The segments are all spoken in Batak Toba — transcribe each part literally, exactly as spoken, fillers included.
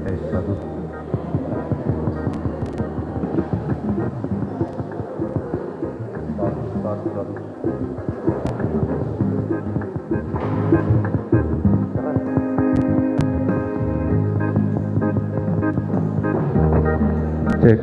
Eh, satu. Satu, satu, satu. Cek.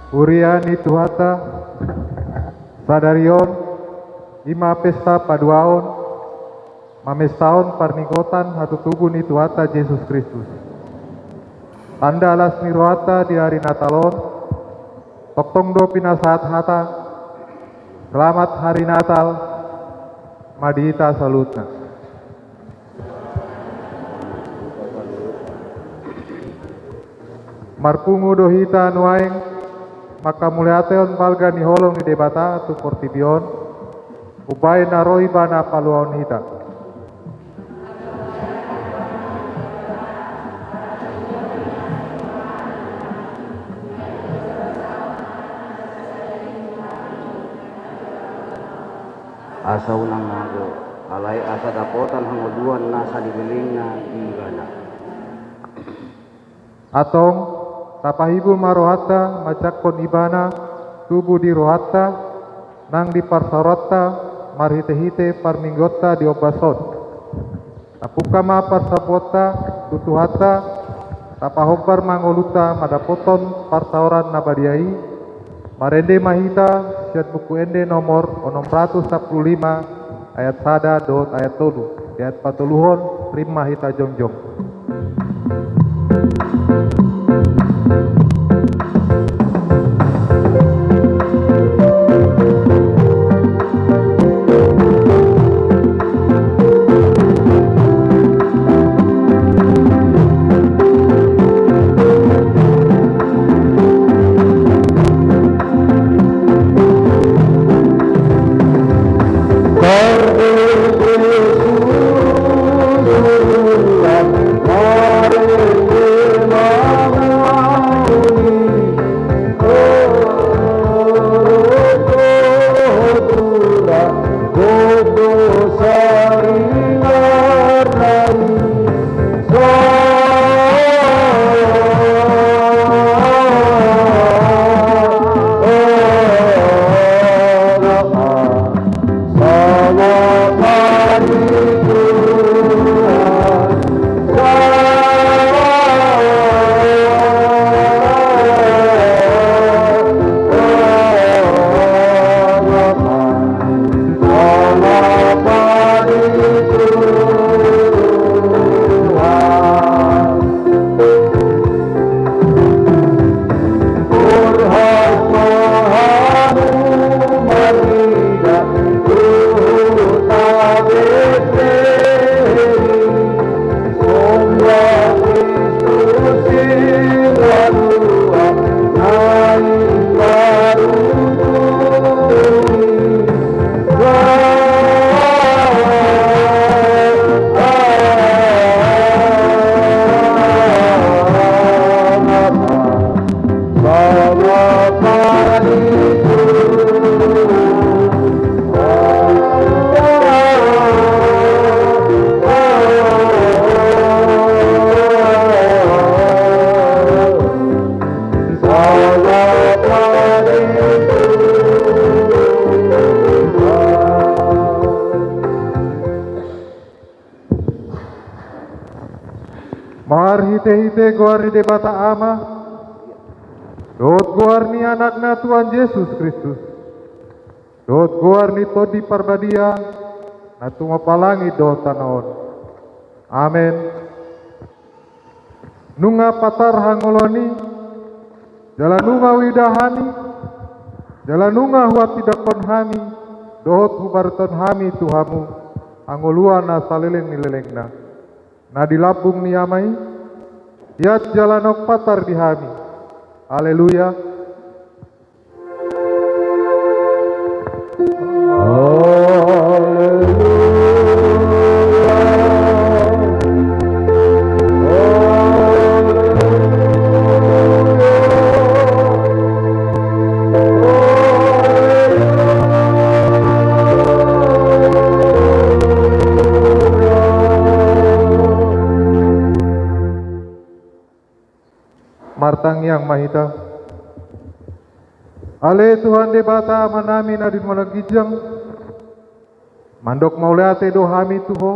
Huria ni Tuhanta, sadari on i ma pesta paduahon, mamestahon parningotan hatutubu ni Tuhanta Jesus Kristus. Tanda las ni rohanta di ari Natal on, tongtong do pinasahat hata, selamat hari Natal ma di hita saluhutna. Marpungu do hita nuaeng mangkamauliatehon balga ni holong ni Debata tu portibi on, umbahen na ro Ibana paluahon hita. Asa unang mago, alai asa dapotan hangoluan na saleleng-lelengna di Ibana. Antong, tapahibul ma rohanta manjangkon Ibana tubu di rohanta, nang di parsaoranta marhite-hite parmingguonta di ombas on. Tapungka ma parsambuonta tu Tuhanta, tapahombar ma ngolunta mandapothon parsaoran na badia i, marende ma hita sian Buku Ende nomor onom ratus sampulu lima, ayat sada dohot ayat tolu. Di ayat patoluhon, rim ma hita jongjong. Marhite-hite goar ni Debata Ama, dohot goar ni Anakna Tuhan Jesus Kristus, dohot goar ni Tondi Parbadia, na tumompa langit dohot tano on. Amen. Nunga patar hangoluan i, jala nunga huida hami, jala nunga huhatindanghon hami, dohot hubaritahon hami tu hamu, hangoluan na saleleng ni lelengna, na di lambung ni Ama i, hian jala naung patar di hami. Haleluya. Martangiang ma hita. Ale Tuhan Debata Amanami na di banua ginjang, mandok mauliate do hami tu Ho,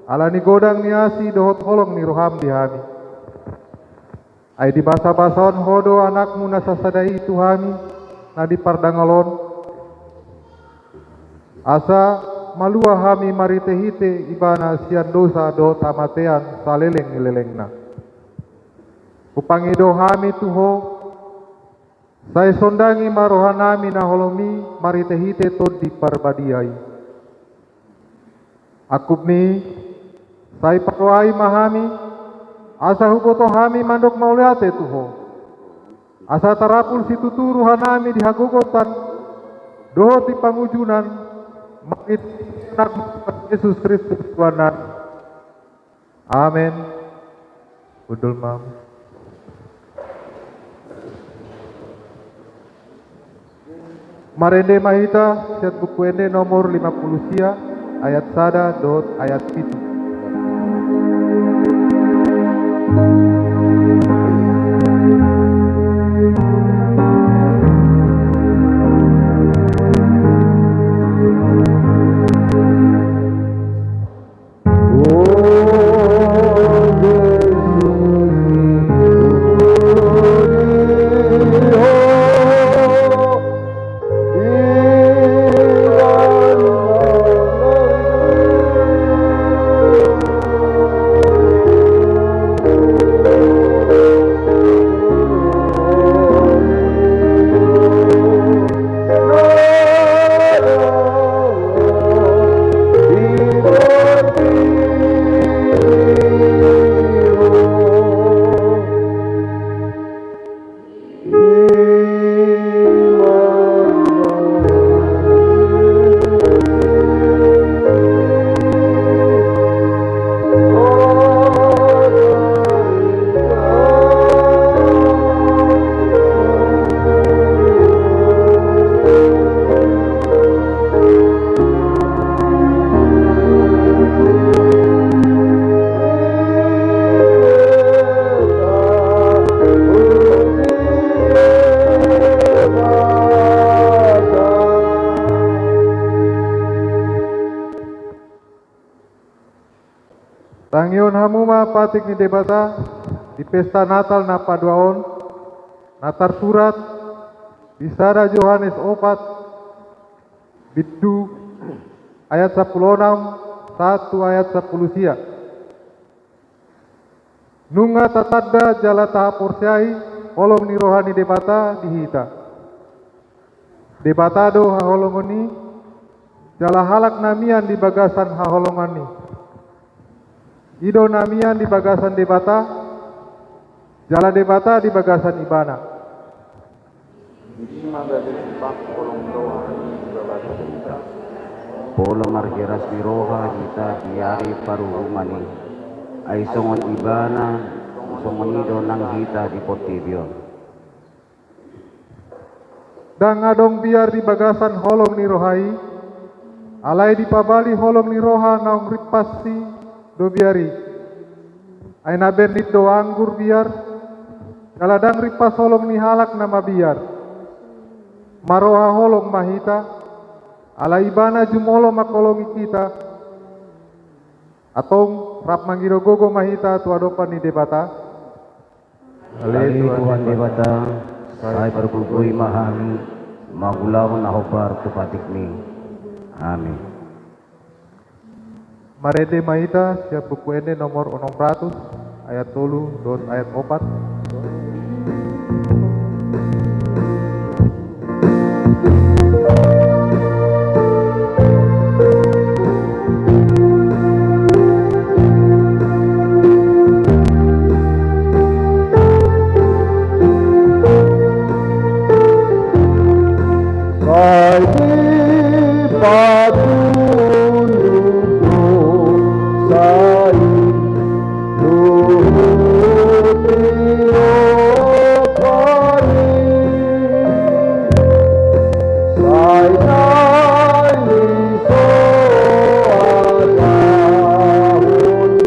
ala ni godang ni asi dohot holong ni roham di hami. Ai dibasabasahon Ho do Anakmu na sasada i tu hami, na di pardangol on, asa malua hami marhite-hite Ibana sian dosa dohot hamatean saleleng ni lelengna. Hupangido hami tu Ho, sai sondangi ma rohanami na holom i marhite-hite Tondi Parbadia i. Angkup ni i, sai patuduhon ma hami, asa huboto hami mandok mauliate tu Ho, asa tarapul situtu rohanami di hagogotan dohot di pangunjunan, marhite Anakmu Jesus Kristus Tuhannami. Amen. Hundul ma. Marende ma hita sian Buku Ende nomor lima pulu sia, ayat sada dohot ayat pitu. patik ni Debata di pesta Natal na paduahon, na tarsurat di sada Johannes opat, bindu, ayat sampulu onom sahat tu ayat sampulu sia. Nunga tatanda jala tahaporseai holong ni roha ni Debata di hita. Debata do haholongon i, jala halak na mian di bagasan haholongon i. I do na mian di bagasan Debata, jala Debata di bagasan ibana. Ima gabe sipangholong roha ni Debata hita. Pola marhirasni roha hita di ari paruhuman i. Ai songon ibana, songon i do nang hita di portibi on. Ndang adong biar di bagasan holong ni roha i, alai dipabali holong ni roha naung rimpas i do biar i. Ai na bernit do anggur biar, jala ndang rimpas holong ni halak na mabiar. Marroha holong ma hita, ala ibana jumolo mangholongi hita. Antong rap mangido gogo ma hita tu adopan ni Debata. Ale Tuhan Debata, sai pargogoi ma hami mangulahon na hombar tu patikmi. Amin. Marende ma hita sian Buku Ende nomor onom ratus, ayat tolu dohot ayat opat. Sai dipatunduk do, sai luhut i ompari, sai naeng ni so adahon do.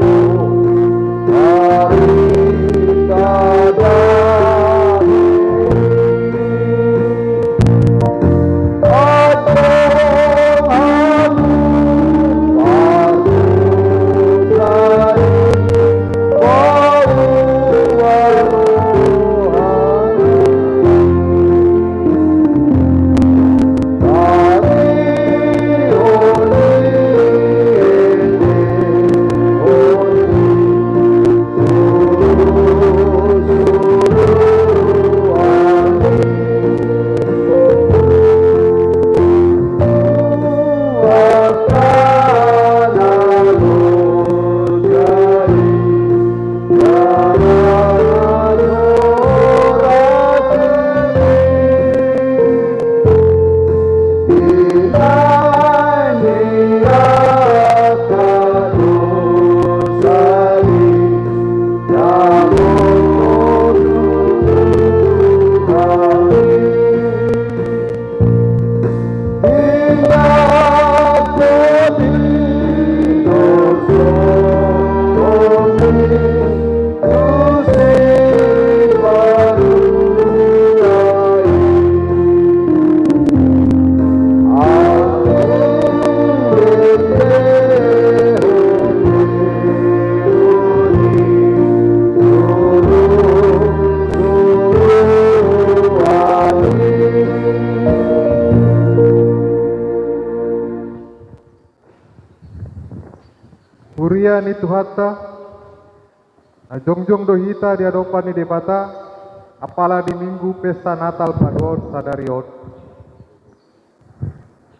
Huria ni Tuhanta, na jongjong do hita di adopan ni Debata, apala di Minggu pesta Natal paduahon sadari on.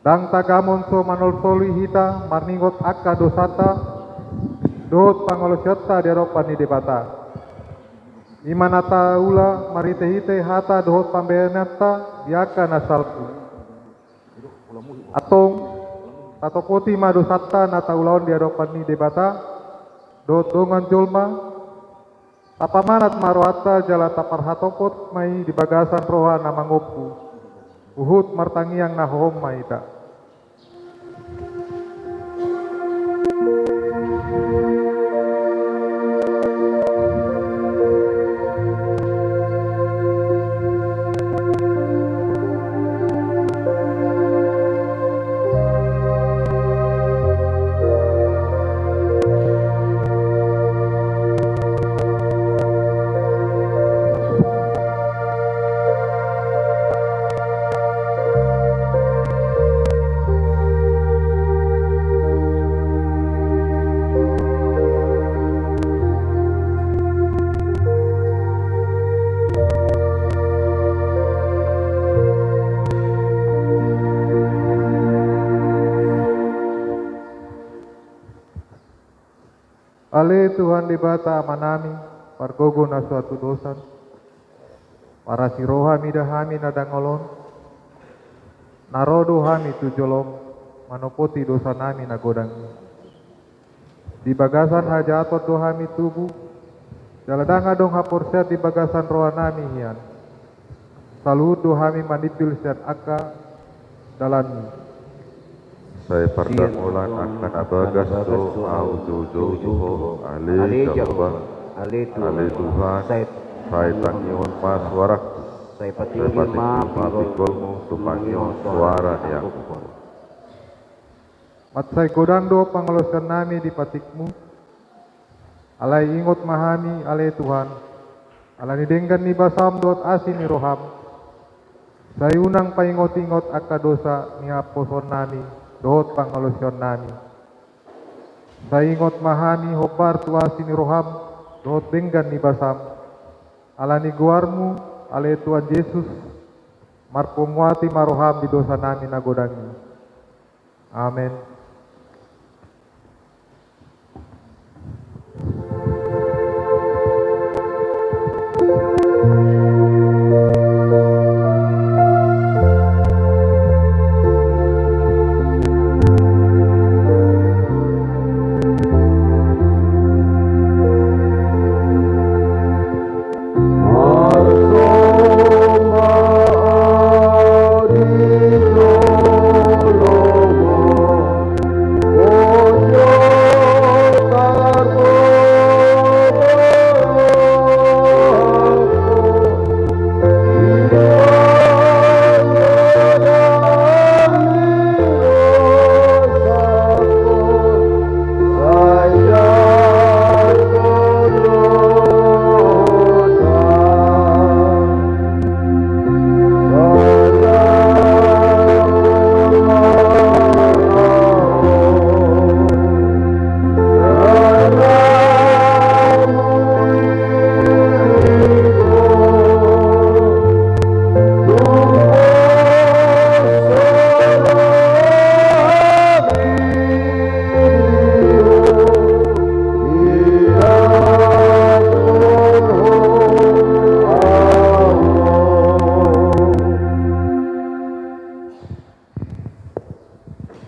Ndang tagamon so manolsoli hita marningot angka dosanta dohot pangalaosionta di adopan ni Debata. I ma na taula marhitehite hata dohot pambahenanta di angka na salpu. Antong tatopoti ma dosanta na taula on di adopan ni Debata dohot dongan jolma. Tapamanat ma rohanta jala taparhatopot ma i di bagasan roha na mangompu. Huhut martangiang na hohom ma hita. Tuhan Debata Amanami, pargogo na so hatudosan, parasi roha mida hami na dangol on, na ro do hami tu jolom manopoti dosanami na godang i. Di bagasan hajahaton do hami tubu, jala ndang adong haporseaon di bagasan rohanami hian. Saluhut do hami manimbil sian angka dalanmi. Sai pardangolan angka na bagas do ahu joujou di Ho, ale Jahowa, ale Tuhan. Sai tangihon ma suarangku. Sai patinggi ma pinggolmu tu mangihon suara ni angkup on. Mansai godang do pangalaosionnami di patikmu. Alai ingot ma hami, ale Tuhan, ala ni denggan ni basam dohot asi ni roham. Sai unang paingotingot angka dosa ni haposoonnami dohot pangalaosionnami. Sai ingot ma hami hombar tu asi ni roham dohot denggan ni basam. Ala ni goarmu, ale Tuhan Jesus, marpomuati ma roham di dosanami na godang i. Amen.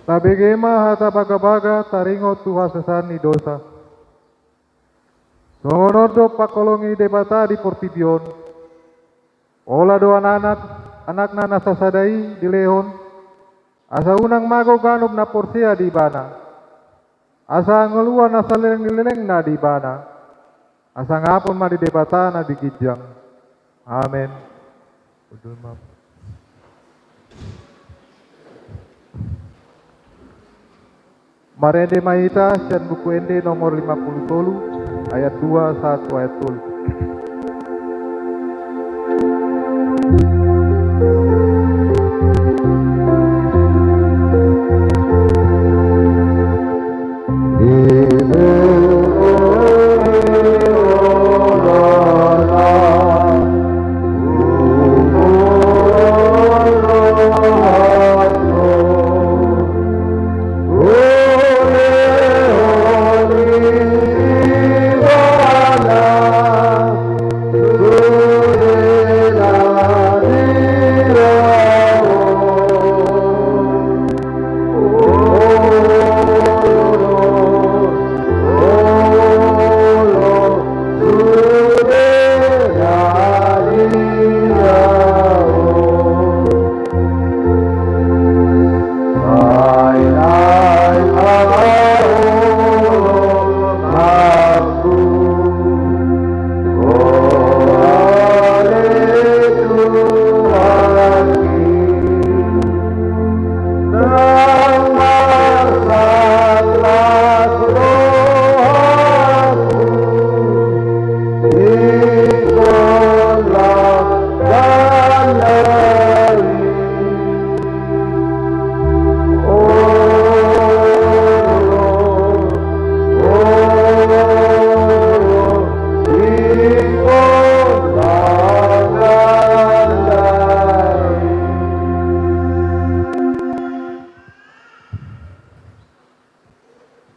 Tabege ma hata bagabaga taringot tu hasesaan ni dosa. Songon on do pangholongi ni Debata di portibi on. Pola do Anakna, Anakna na sasada i dilehon, asa unang mago ganup na porsea di Ibana, asa ngolu na saleleng ni lelengna di Ibana, asa ngapon ma di Debata na di ginjang. Amen. Marende ma hita sian Buku Ende nomor lima pulu tolu, ayat dua sahat tu ayat tolu.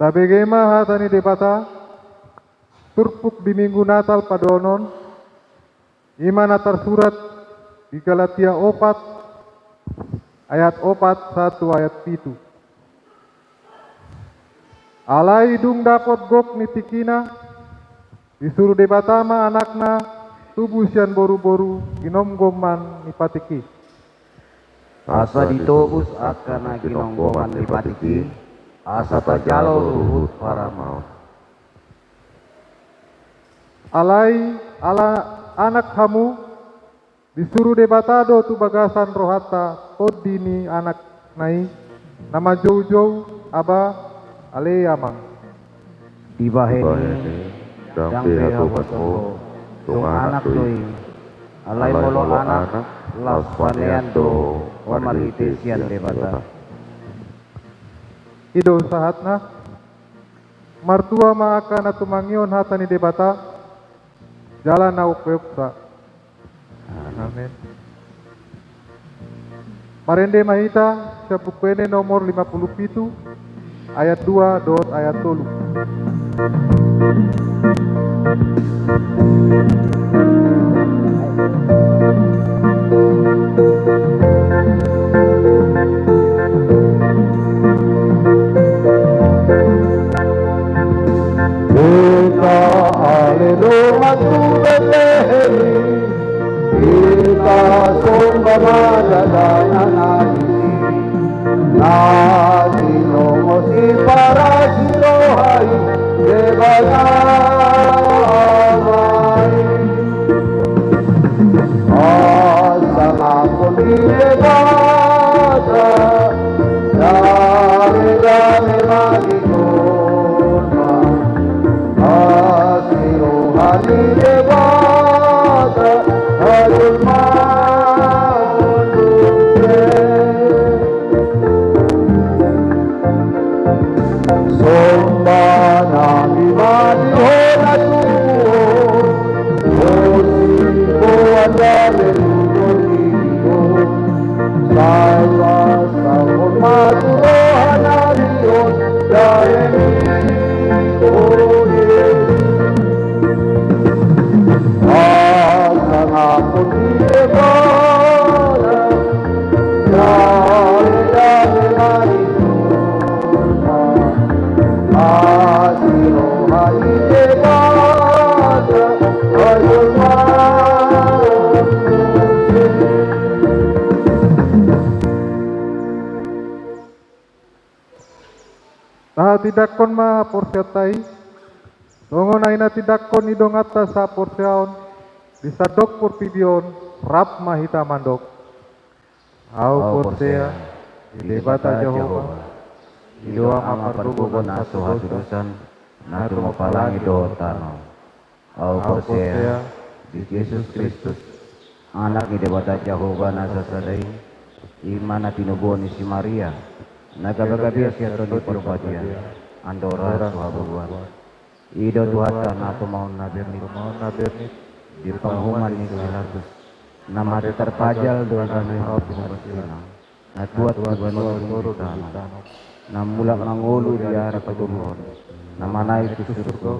Tabege ma hata ni Debata. Turpuk di Minggu Natal padohonon, i ma na tarsurat di Galatia opat ayat opat sahat tu ayat pitu. Alai dung dapot gok ni tingkina, disuru Debata ma Anakna tubu sian boruboru ginomgoman ni patik i. Asa ditobus angka na ginomgoman ni patik i, asa tajalo luhut paramaon. Alai ala anak hamu, disuru Debata do tu bagasan rohanta Tondi ni Anakna i, na manjoujou: Aba, ale Amang. Dibahen i, ndang be haposan ho, tung anak do i. Alai molo anak, laos panean do ho marhite sian Debata. I do sahatna. Martua ma angka na tumangihon hata ni Debata jala na umpeopsa. Amen. Marende ma hita sian Buku Ende nomor lima pulu pitu, ayat dua dohot ayat tolu. Hita ale dongan tu Betlehem i, hita somba ma dagana na disi, na tinongos ni parasi roha i Debata Ama i. Hasangapon ni Debata, dame-dame ma di jolma. Asi roha ni Debata, hajolmaon muse. Somba nami ma di ho na tubu on, hosi ho anda leluhur ni ho. Sai pasahat ma tu roha nami on, dame ni ho Jesus. Hasangapon ni Debata, dame-dame ma di jolma. Asi roha ni Debata, hajolmaon muse. Tahatindangkon ma porseaonta i, songon na hinatindangkon ni donganta saporseaon di sandok portibi on. Rap ma hita mandok: Ahu porsea di Debata Jahowa, i do Ama pargogo na so hatudosan, na tumompalangi dohot tano. Ahu porsea di Jesus Kristus, Anak ni Debata Jahowa na sasada i, i ma na tinubuhon ni si Maria, na gabagabean sian Tondi Parbadia, andorang so haburuan. I do Tuhanta na tumaon na bernit, di panguhuman ni si Pilatus, na mate tarpajal do gabe hau pinapastina, na tuat tu banua ujung di tano, na mulak mangolu di ari patoluhon, na manaek tu surgo,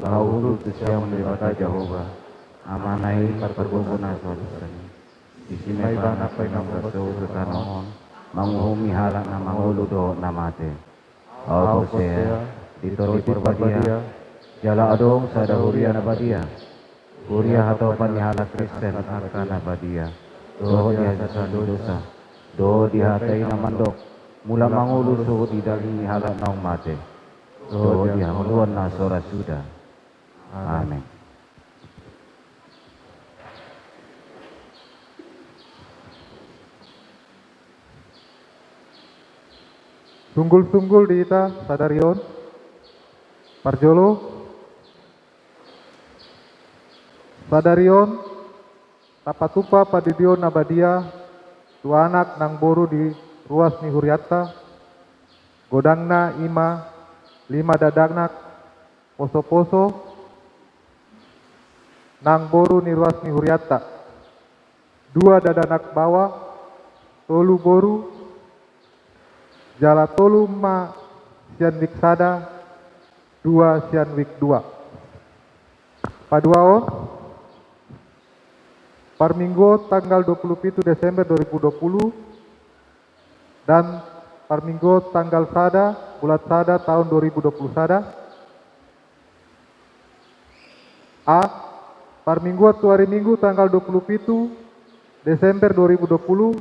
laho hundul tu siamun ni Debata Jahowa, Amana i, pargogo na so hatudosan i. Disi ma ibana paima mangula sogot tu tano on, manguhumi halak na mangolu dohot na mate. Ahu porsea di Tondi Parbadia, jala adong sada huria na badia, huria hatopan ni halak Kristen angka na badia, dohot di hasesaan ni dosa, dohot di hata i na mandok, mulak mangolu sogot di daging ni halak naung mate, dohot di hangoluan na so ra suda. Amen. Sunggul-sunggul di hita sadari on. Parjolo, sadari on tapatupa pandidion na badia tu anak nang boru di ruas ni hurianta. Godangna i ma lima dakdanak poso-poso nang boru ni ruas ni hurianta, dua dakdanak baoa, tolu boru, jala tolu ma sian wijk sada, dua sian wijk dua. Paduahon, parmingguon tanggal dua puluh pitu Desember dua ribu dua puluh dan parmingguon tanggal sada bulan sada taon dua ribu dua puluh sada. A. Parmingguon tu ari Minggu tanggal dua puluh pitu Desember dua ribu dua puluh,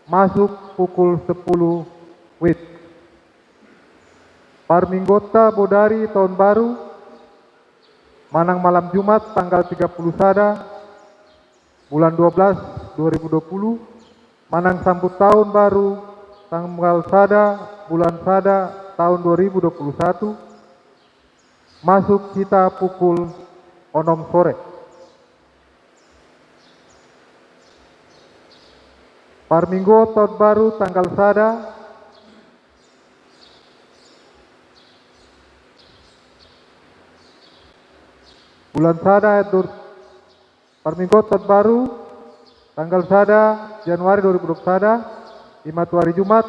masuk pukul sepuluh wit. Parmingguonta bodari taon baru, manang malam Jumat tanggal tiga puluh sada bulan dua belas dua ribu dua puluh, manang sambut taon baru tanggal sada bulan sada taon dua ribu dua puluh satu, masuk hita pukul onom sore. Parmingguon taon baru tanggal sada bulan sada ayat dur-, parmingguon taon baru tanggal sada Januari dua ribu dua puluh sada, i ma tu ari Jumat,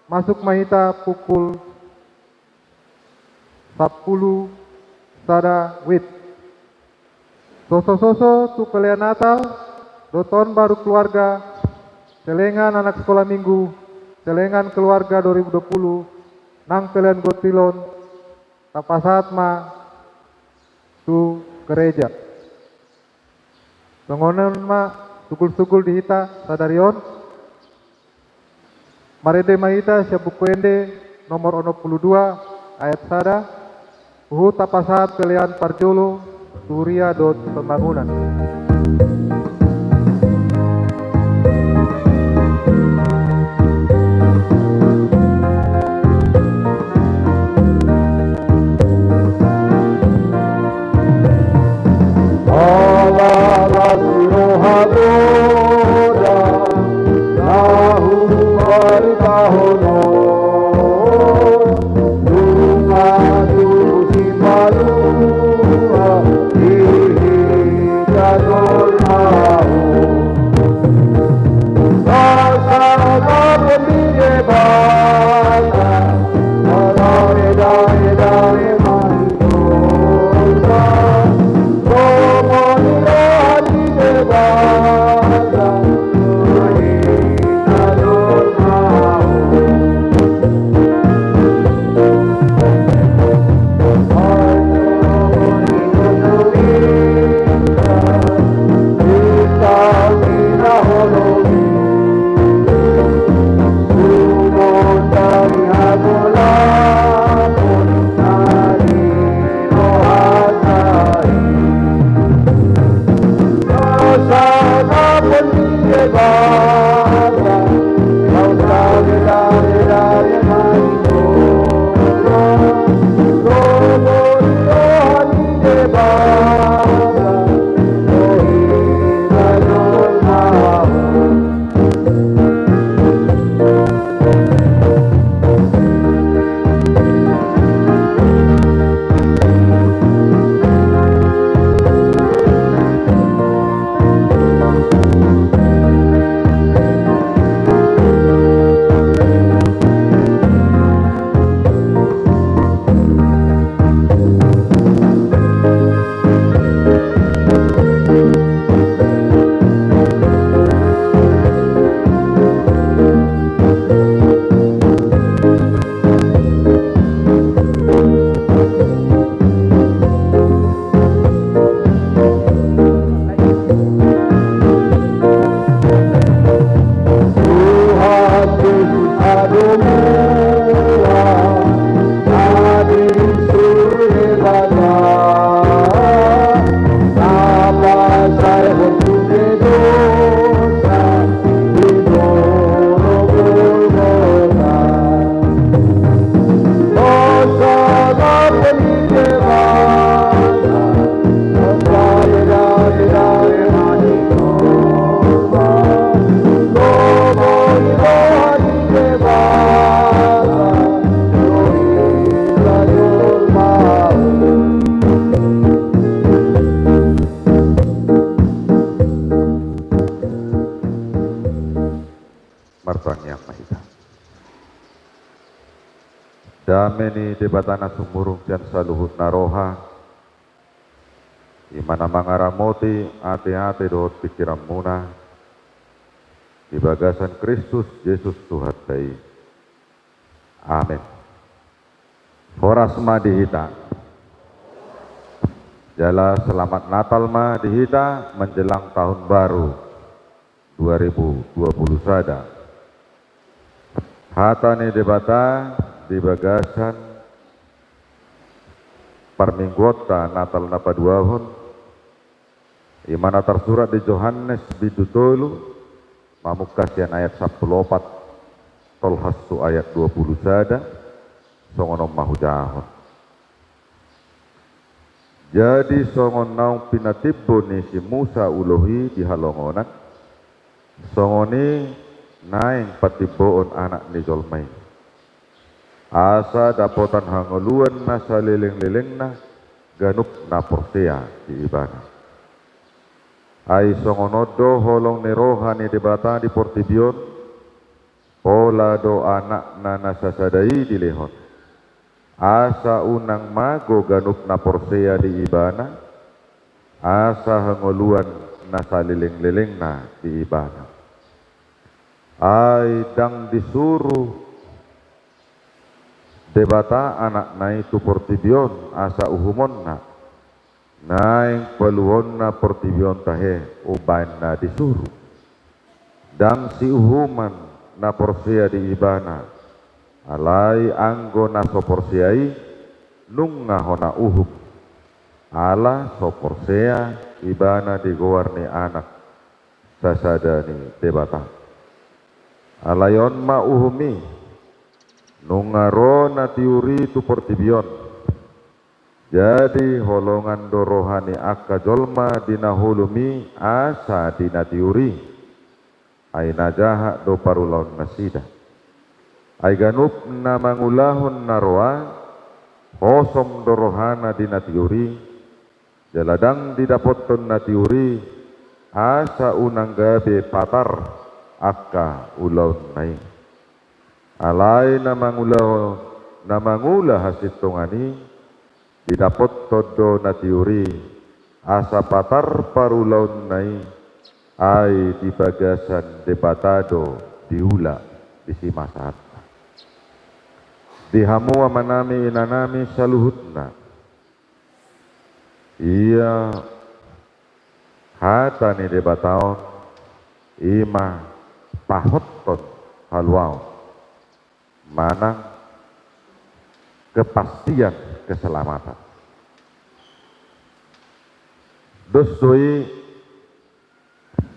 masuk ma hita pukul sampulu sada wit. Sosososo tu pelean Natal dohot taon baru keluarga, selengan anak sekolah minggu, selengan keluarga dua ribu dua puluh, nang pelean gontil on, tapasahat ma tu gereja. Songon on ma sugul-sugul di hita sadari on. Marende ma hita sian Buku Ende nomor onom pulu dua ayat sada, huhut tapasahat pelean parjolo tu huria dohot pembangunan. Ala las ni roha godang na hubaritahonon, nunga tubu sipalua di hita jolma on. Martangiang ma hita. Dame ni Debata na sumurung sian saluhut na roha, I ma na mangaramoti ateate dohot pingkiranmuna di bagasan Kristus Jesus Tuhanta i. Amen. Horas ma di hita. Jala selamat Natal ma di hita menjelang tahun baru dua ribu dua puluh sada. Hata ni Debata di bagasan parmingguonta Natal na paduahon, i ma na tarsurat di Johannes bindu tolu, mamungka sian ayat sampulu opat tolhas tu ayat dua puluh sada, songon on ma hujahahon. Jadi songon naung pinatimbo ni si Musa uloh i di halongonan, songon i naeng patimboon Anak ni jolma i, asa dapotan hangoluan na salelenglelengna ganup na porsea di Ibana. Ai songon on do holong ni roha ni Debata di portibi on, pola do Anakna na sasada i dilehon, asa unang mago ganup na porsea di Ibana, asa hangoluan na salelenglelengna di Ibana. Ai ndang disuru Debata Anakna i tu portibi on asa uhumonna, naeng paluonna portibi on tahe umbahen na disuru. Ndang siuhuman na porsea di Ibana, alai anggo na so porsea i nunga hona uhum, ala so porsea ibana di goar ni Anak sasada ni Debata. Alai on ma uhum i, nunga ro na tiur i tu portibi on. Jadi holongan do roha ni angka jolma di na holom i asa di na tiur i, ai na jahat do parulaonnasida. Ai ganup na mangulahon na roa, hosom do rohana di na tiur i, jala ndang didapothon na tiur i, asa unang gabe patar angka ulaonna i. Alai na mangula, na mangula hasintongan i, didapothon do na tiur i, asa patar parulaonna i, ai di bagasan Debata do diula di simasaanna. Di hamu amanami inanami saluhutna, ia hata ni Debata on, i ma pahothon haluaon manang kepastian keselamatan. Dos do i,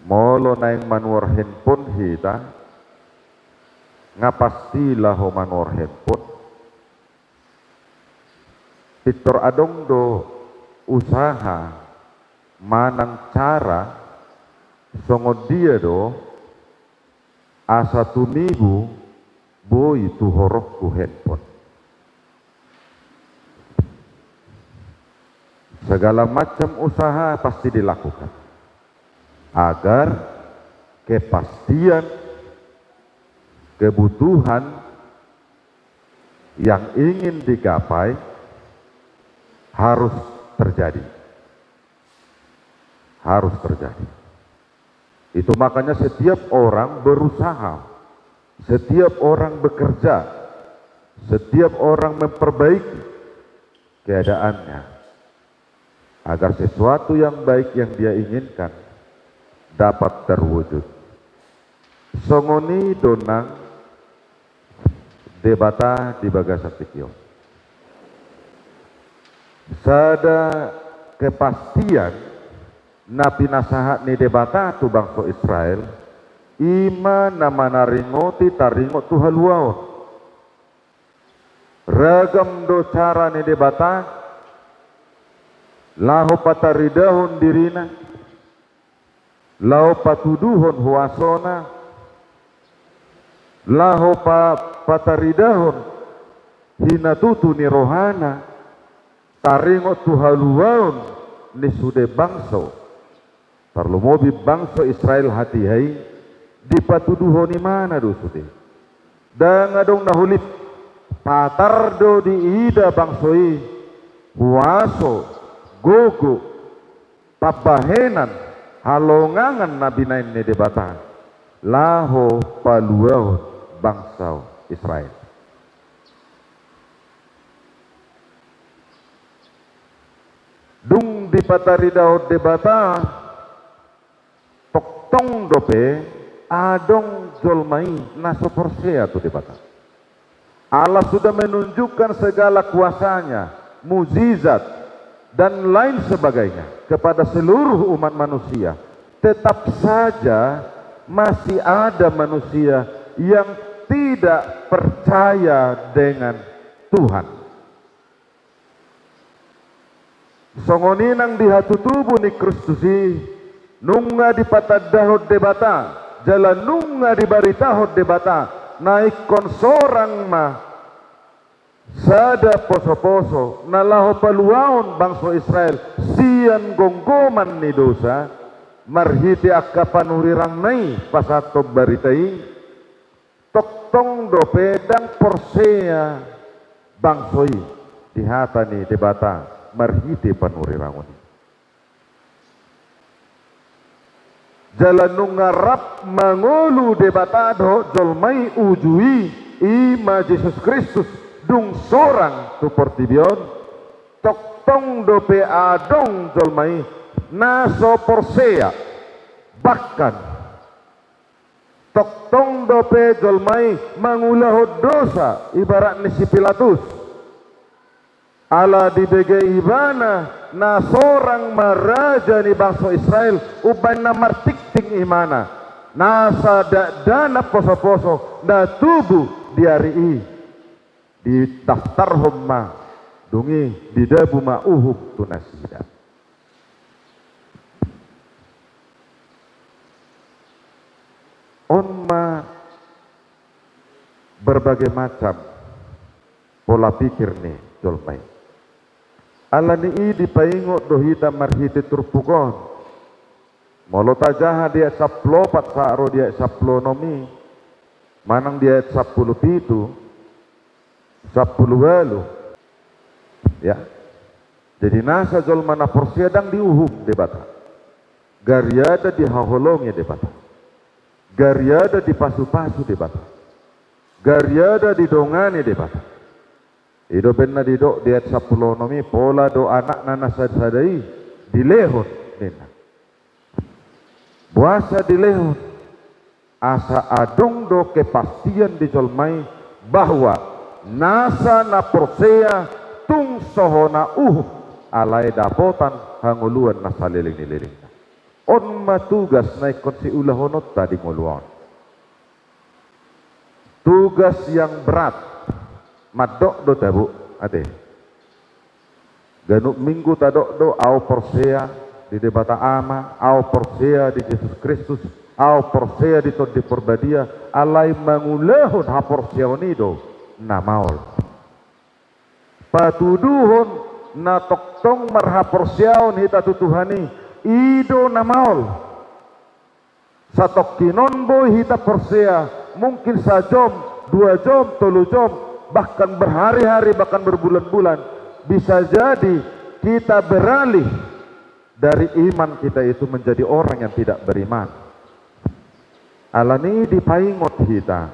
molo naeng manuhor handphone hita, nga pasti laho manuhor handphone. Pintor adong do usaha manang cara songon dia do asa tumibu boi tuhoronku handphone. Segala macam usaha pasti dilakukan agar kepastian kebutuhan yang ingin digapai harus terjadi. Harus terjadi. Itu makanya setiap orang berusaha, setiap orang bekerja, setiap orang memperbaiki keadaannya, agar sesuatu yang baik yang dia inginkan dapat terwujud. Songon i do nang Debata di bagasan tingki on. Sada kepastian na pinasahat ni Debata tu bangso Israel, i ma na manaringoti taringot tu haluaon. Ragam do cara ni Debata laho pataridahon dirina, laho patuduhon huasona, laho pa-, pataridahon hinatutu ni rohana, taringot tu haluaon ni sude bangso. Tarlumobi bangso Israel hatiha i dipatuduhon ibana do sude. Ndang adong na hulip, patar do diida bangso i huaso, gogo, pambahenan halongangan na binahen ni Debata laho paluahon bangso Israel. Dung dipataridahon Debata, tongtong dope adong jolma i na so porsea tu Debata. Allah sudah menunjukkan segala kuasa-Nya, mujizat, dan lain sebagainya kepada seluruh umat manusia. Tetap saja masih ada manusia yang tidak percaya dengan Tuhan. Songon i nang di hatutubu ni Kristus i, nunga dipatandahon Debata, jala nunga dibaritahon Debata, na ingkon sorang ma sada posoposo na laho paluahon bangso Israel sian gomgoman ni dosa, marhite angka panurirangna i pasahathon barita i. Tongtong dope ndang porsea bangso i di hata ni Debata marhite panurirangon i. Jala nunga rap mangolu Debata dohot jolma i uju i, i ma Jesus Kristus, dung sorang tu portibi on, tongtong dope adong jolma i na so porsea. Bahkan, tongtong dope jolma i mangulahon dosa ibarat ni si Pilatus. Ala dibege ibana na sorang ma raja ni bangso Israel, umbahen na martingting imana, nasa dakdanak posoposo na tubu di ari i. Didaftarhon ma, dung i didabu ma uhum tu nasida. On ma berbagai macam pola pikir ni jolma i. Ala ni i dipaingot do hita marhite turpuk on. Molo tajaha di ayat sampulu opat sahat ro di ayat sampulu onom i, manang di ayat sampulu pitu, sampulu ualu. Ya. Jadi nasa jolma na porsea ndang diuhum Debata. Gariada dihaholongi Debata. Gariada dipasupasu Debata. Gariada didongani Debata. I do umbahen na didok di ayat sampulu onom i, pola do anakna na sadasada i dilehon, ninna. Boasa dilehon? Asa adong do kepastian di jolma i bahwa nasa na porsea tung so hona uhum, alai dapotan hangoluan na saleleng ni lelengna. On ma tugas na ingkon siulahononta di ngolu on. Tugas yang berat. Mandok do tabo, ate. Ganup minggu tadok do, au porsea di Debata Ama, au porsea di Jesus Kristus, au porsea di Tondi Parbadia, alai mangulahon haporseaon i do na maol. Patuduhon na tongtong marhaporseaon hita tu Tuhan i, i do na maol. Satongkin on boi hita porsea, mungkin sajom, dua jom, tolu jom, bahkan berhari-hari, bahkan berbulan-bulan. Bisa jadi kita beralih dari iman kita itu menjadi orang yang tidak beriman. Ala ni i dipaingot hita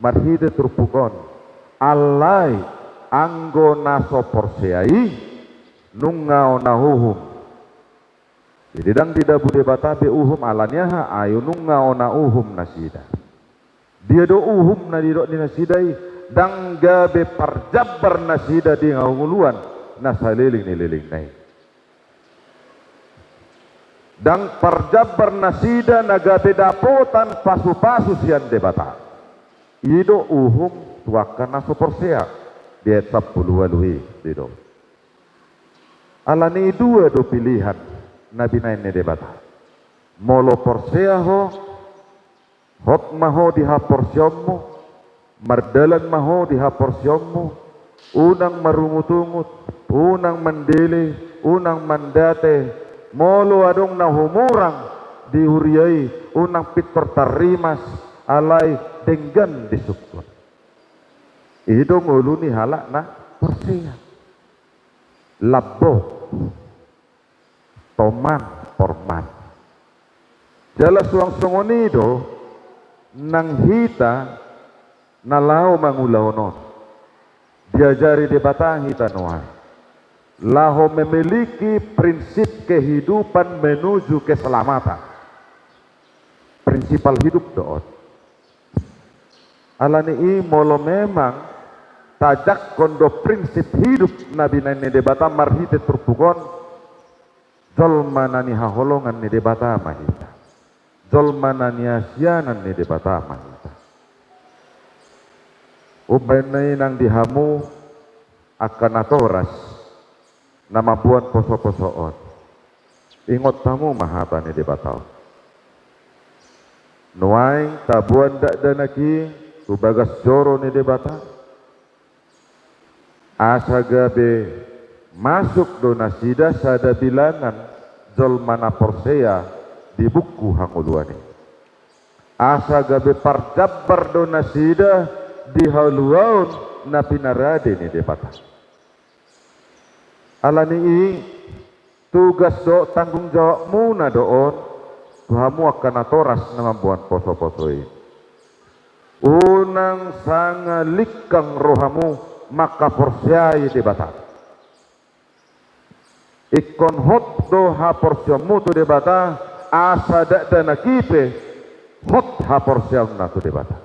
marhite turpuk on, alai anggo na so porsea i nunga hona uhum. Jadi ndang didabu Debata be uhum, ala ni aha? Ai nunga hona uhum nasida. Dia do uhum na didok ni nasida i? Ndang gabe parjambar nasida di hangoluan na saleleng ni lelengna i. Ndang parjambar nasida na gabe dapotan pasupasu sian Debata. I do uhum tu angka na so porsea, di ayat sampulu ualu i didok. Ala ni i dua do pilihan na binahen ni Debata. Molo porsea ho, hot ma ho di haporseaonmu, mardalan ma ho di haporseaonmu, unang marungutungut, unang mandele, unang mandate, molo adong na humurang di huria i, unang pintor tarrimas, alai denggan disungkun. I do ngolu ni halak na porsea. Lambok. toman porman. Jala suang songon i do nang hita na laho mangulahon on. Diajari Debata hita nuaeng laho memiliki prinsip kehidupan menuju keselamatan. Prinsipal hidup do on. Alani i molo memang tajangkon do prinsip hidup na binahen ni Debata marhite turpuk on, jolma na nihaholongan ni Debata ma hita. Jolma na niasianan ni Debata ma hita. Umbahen na i nang di hamu angka natoras na mamboan posoposo on. Ingot hamu ma hata ni Debata on. Nuaeng taboan dakdanak i tu bagas joro ni Debata, asa gabe masuk do nasida sada bilangan jolma na porsea di buku hangoluan i. Asa gabe parjambar do nasida di haluaon na pinarade ni Debata. Alani i, tugas dohot tanggung jawabmuna do on tu hamu angka natoras na mamboan posoposo i. Unang sanga lingkang rohamu mangkaporseai Debata. Ingkon hot do haporseaonmu tu Debata, asa dakdanak i pe hot haporseaonna tu Debata.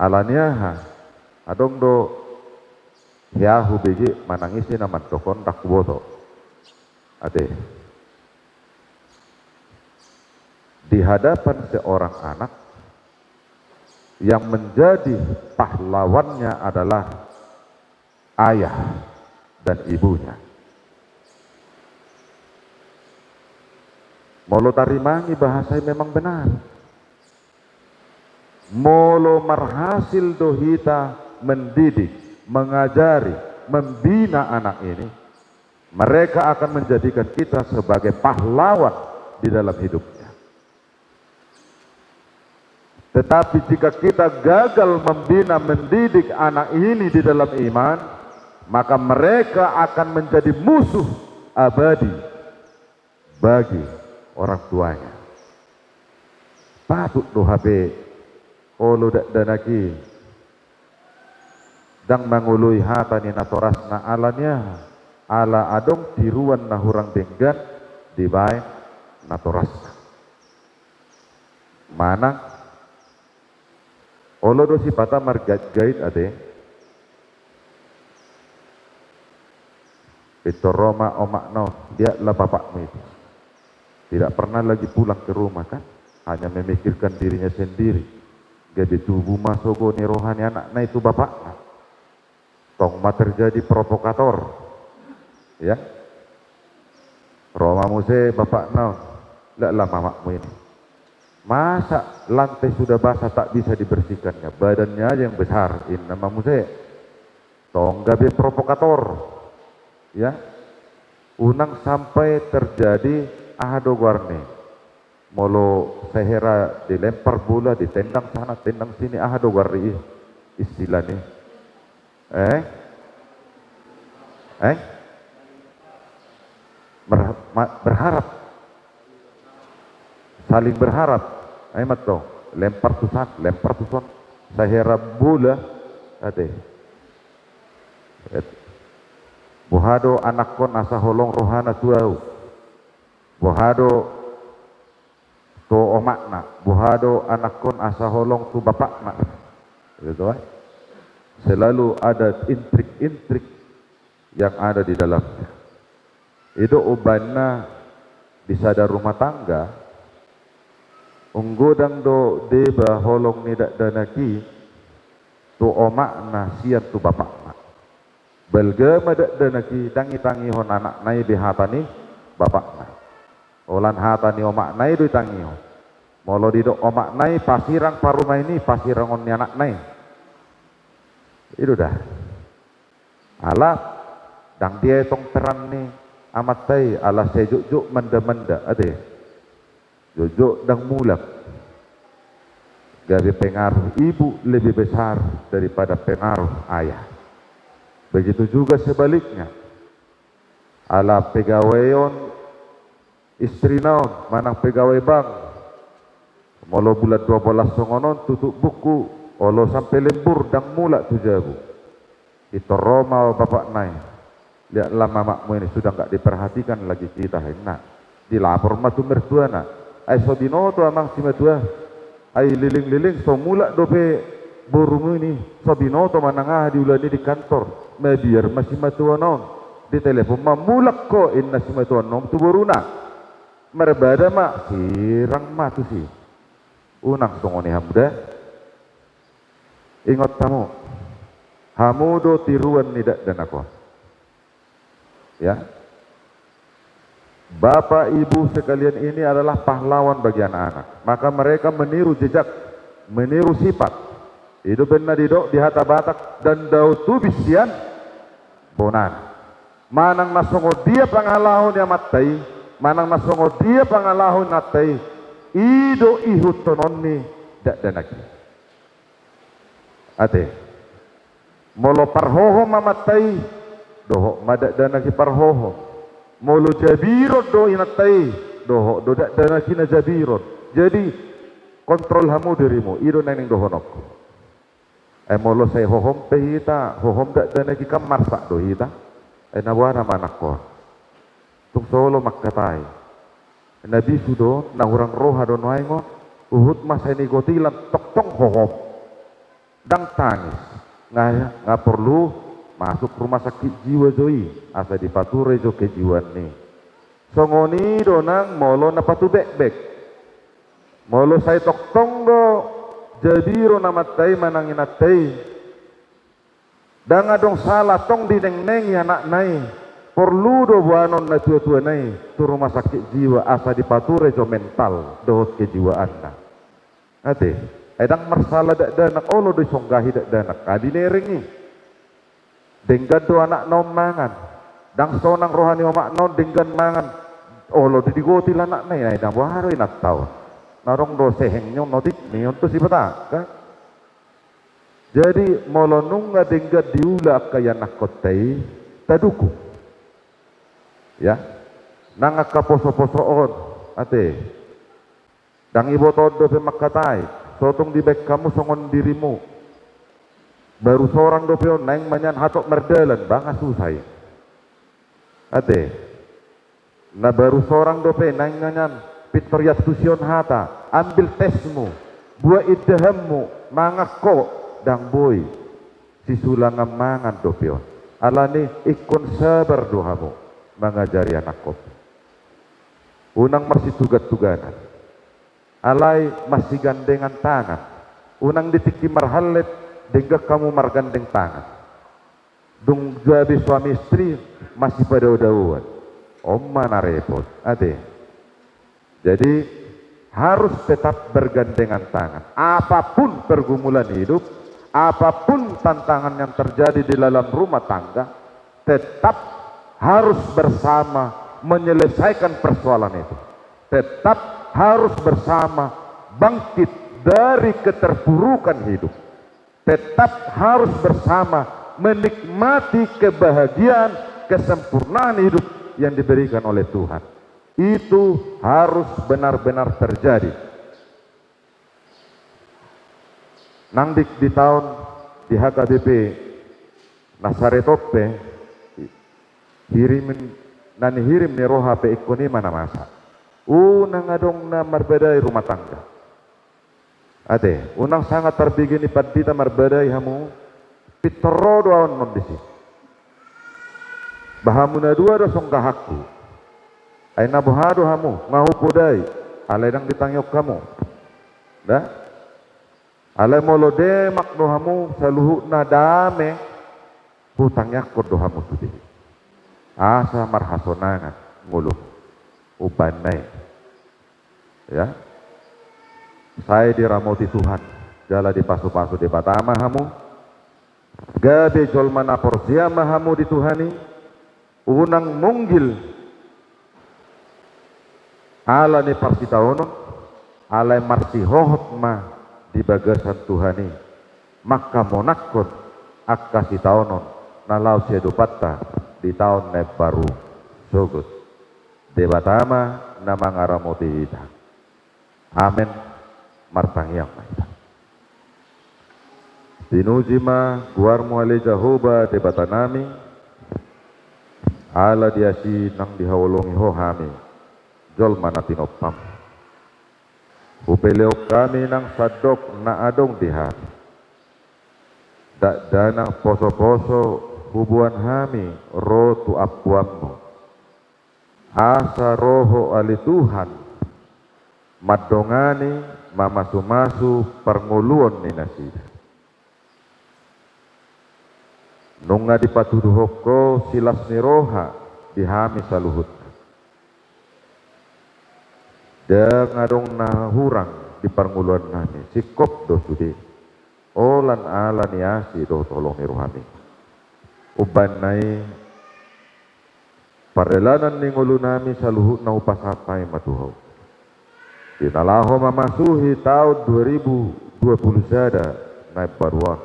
Alani aha? Adong do hea hubege manang ise na mandok on, ndang huboto. Ate. Di hadapan seorang anak, yang menjadi pahlawannya adalah ayah dan ibunya. Molo tarimangi bahasa i memang benar. Molo marhasil do hita mendidik, mengajari, membina anak ini, mereka akan menjadikan kita sebagai pahlawan di dalam hidupnya. Tetapi jika kita gagal membina, mendidik anak ini di dalam iman, maka mereka akan menjadi musuh abadi bagi orang tuanya. Patut do hape olo dakdanak i ndang mangoloi hata ni natorasna, alani aha? Ala adong tiruan na hurang denggan dibaen natorasna. Manang olo do sipata margaitgait ate. Pintor ro ma omakna on, lihatlah bapakmu itu. Tidak pernah lagi pulang ke rumah kan, hanya memikirkan dirinya sendiri. Gabe tubu ma sogo ni roha ni anakna i tu bapakna. Tong ma terjadi provokator. Ya. Ro ma muse bapakna on, lihatlah mamakmu ini. Masa lantai sudah basah tak bisa dibersihkannya, badannya aja yang besar, inna ma muse. Tong gabe provokator. Ya. Unang sampai terjadi aha do goarna i. Molo sahera dilempar bola, ditendang sana, tendang sini, aha do goar i, istilah ni? Eh? Eh? Mer-, ma-, berharap. Saling berharap. Ai ma tong, lempar tu sana, lempar tu son. Sahera bola, ate. Et-, boha do anakkon asa holong rohana tu ahu? Boha do tu omakna, boha do anakkon asa holong tu bapakna. Gitu kan? Selalu ada intrik-intrik yang ada di dalamnya. I do umbahen na di sada rumah tangga, ung godang do deba holong ni dakdanak i tu omakna sian tu bapakna. Balga ma dakdanak i, ndang itangihon anakna i be hata ni bapakna. Holan hata ni omakna i do itangihon. Molo didok omakna i, pasirang parumaen i, pasirangon ni anakna i. I do da. Ala ndang dia i tong peran ni amanta i, ala sai jotjot mandamanda, ate. Jotjot ndang mulak. Gabe pengaruh ibu lebih besar daripada pengaruh ayah. Begitu juga sebaliknya. Ala pegaweon istrina on manang pegawai bank. Molo bulan dua bolas songon on tutup buku, olo sampe lembur ndang mulak tu jabu. Pintor ro ma bapakna i, lihatlah mamakmu ini sudah nggak diperhatikan lagi kita, ninna. Dilapor ma tu mertuana. Ai so binoto amang simatua. Ai liling-liling so mulak dope borumu ini, so binoto manang aha diula ni di kantor. Mabiar ma simatuana on. Ditelepon ma, mulak ho, ninna simatuana on tu boruna. Marbada ma, sirang ma tusi. Unang songon i hamu da. Ingot hamu. Hamu do tiruan ni dakdanak on. Ya. Bapak Ibu sekalian, ini adalah pahlawan bagi anak-anak. Maka mereka meniru jejak, meniru sifat. I do umbahen na didok di hata Batak, dandao tubis sian bonana. Manang na songon dia pangalaho ni amanta i, manang na songon dia pangalaho ni inanta i, i do ihuthononna dakdanak i. Ate. Molo parhohom amanta i, dohot ma dakdanak i parhohom. Molo jabiron do inanta i, dohot do dakdanak i na jabiron. Jadi, kontrol hamu dirimu, i do naeng dohononku. Ai molo sai hohom pe hita, hohom dakdanak i kan marsak do hita. Ai na boha nama anakkon. Tung so olo mangkatai. Na bisu do, na hurang roha do nuaeng on, huhut ma sai nigotilan tongtong hohom. Ndang tangis, nga, nga porlu masuk rumah sakit jiwa jo i, asa dipature jo kejiwaan ni. Songon i do nang molo na patubekbek. Molo sai tongtong do jabiron amanta i manang inanta i. Ndang adong sala tong dinengnengi anakna i. Porlu do boanon natuatuana i tu rumah sakit jiwa asa dipature jo mental dohot kejiwaanna. Ate, ai ndang marsala dakdanak, olo do disonggahi dakdanak, nga dinereng i. Denggan do anakna on mangan. Ndang sonang roha ni omakna on denggan mangan. Olo do digotil anakna i, ai na boha do inanta on. Na adong do seheng ni on otik ni on tu sipata, kan? Jadi, molo nunga denggan diula angka ianakkonta i, tadukung. Ya. Nang angka poso-poso on, ate. Ndang iboto on dope mangkatai, so tung dibaen hamu songon dirimu. Baru sorang dope on, naeng ma nian hatop mardalan, ba nga susa i. Ate. Na baru sorang dope, naeng ma nian pintor iantusion hata, ambil tesmu, buat indahanmu, mangan ho, ndang boi. Sisulangan mangan dope on. Alani ingkon sabar do hamu mangajari anakkon. Unang marsitugan-tuganan. Alai marsigandengan tangan. Unang di tingki marhallet, denggan hamu margandeng tangan. Dung gabe suami istri, masipadao-daoan. On ma na repot. Ate. Jadi, harus tetap bergandengan tangan. Apapun pergumulan hidup, apapun tantangan yang terjadi di dalam rumah tangga, tetap harus bersama menyelesaikan persoalan itu. Tetap harus bersama bangkit dari keterpurukan hidup. Tetap harus bersama menikmati kebahagiaan, kesempurnaan hidup yang diberikan oleh Tuhan. Itu harus benar-benar terjadi. Nang di, di taon di H K B P na sareto pe, hirim, na nihirim ni roha pe ingkon i ma na masa. Unang adong na marbadai rumah tangga. Ate, unang sanga tarbege ni pandita marbadai hamu, pintor ro do ahu annon disi. Ba hamu na dua do songgahanku. Ai na boha do hamu, nga hupodai, alai ndang ditangihon hamu. Da? Alai molo demak do hamu, saluhutna dame, hutangiangkon do hamu sude. Asa marhasonangan ngolu. Umbahen na i. Ya. Sai diramoti Tuhan, jala dipasu-pasu Debata ma hamu. Gabe jolma na porsea ma hamu di Tuhan i, unang munggil ala ni parsitaonon, alai marsihohot ma di bagasan Tuhan i, mangkamonangkon angka sitaonon na laho siadopanta di taon na imbaru. sogot. Debata ma na mangaramoti hita. Amen. Martangiang ma hita. Pinuji ma goarmu ale Jahowa Debatanami, ala di asi naung dihaholongi ho hami, jolma na tinompam. Hupelehon hami nang sandok na adong di hami. Dakdanak posoposo huboan hami ro tu ampuanmu. Asa ro ho ale Tuhan, mandongani mamasumasu parngoluon ni nasida. Nunga dipatuduhon ho silas ni roha di hami saluhutna. Ndang adong na hurang di parngoluonnami, singkop do sude. Holan ala ni asi dohot holong ni rohami. Umbahen na i pardalanan ni ngolunami saluhutna hupasahat hami ma tu ho. Di na laho mamasuhi taon dua ribu dua puluh sada na imbaru on.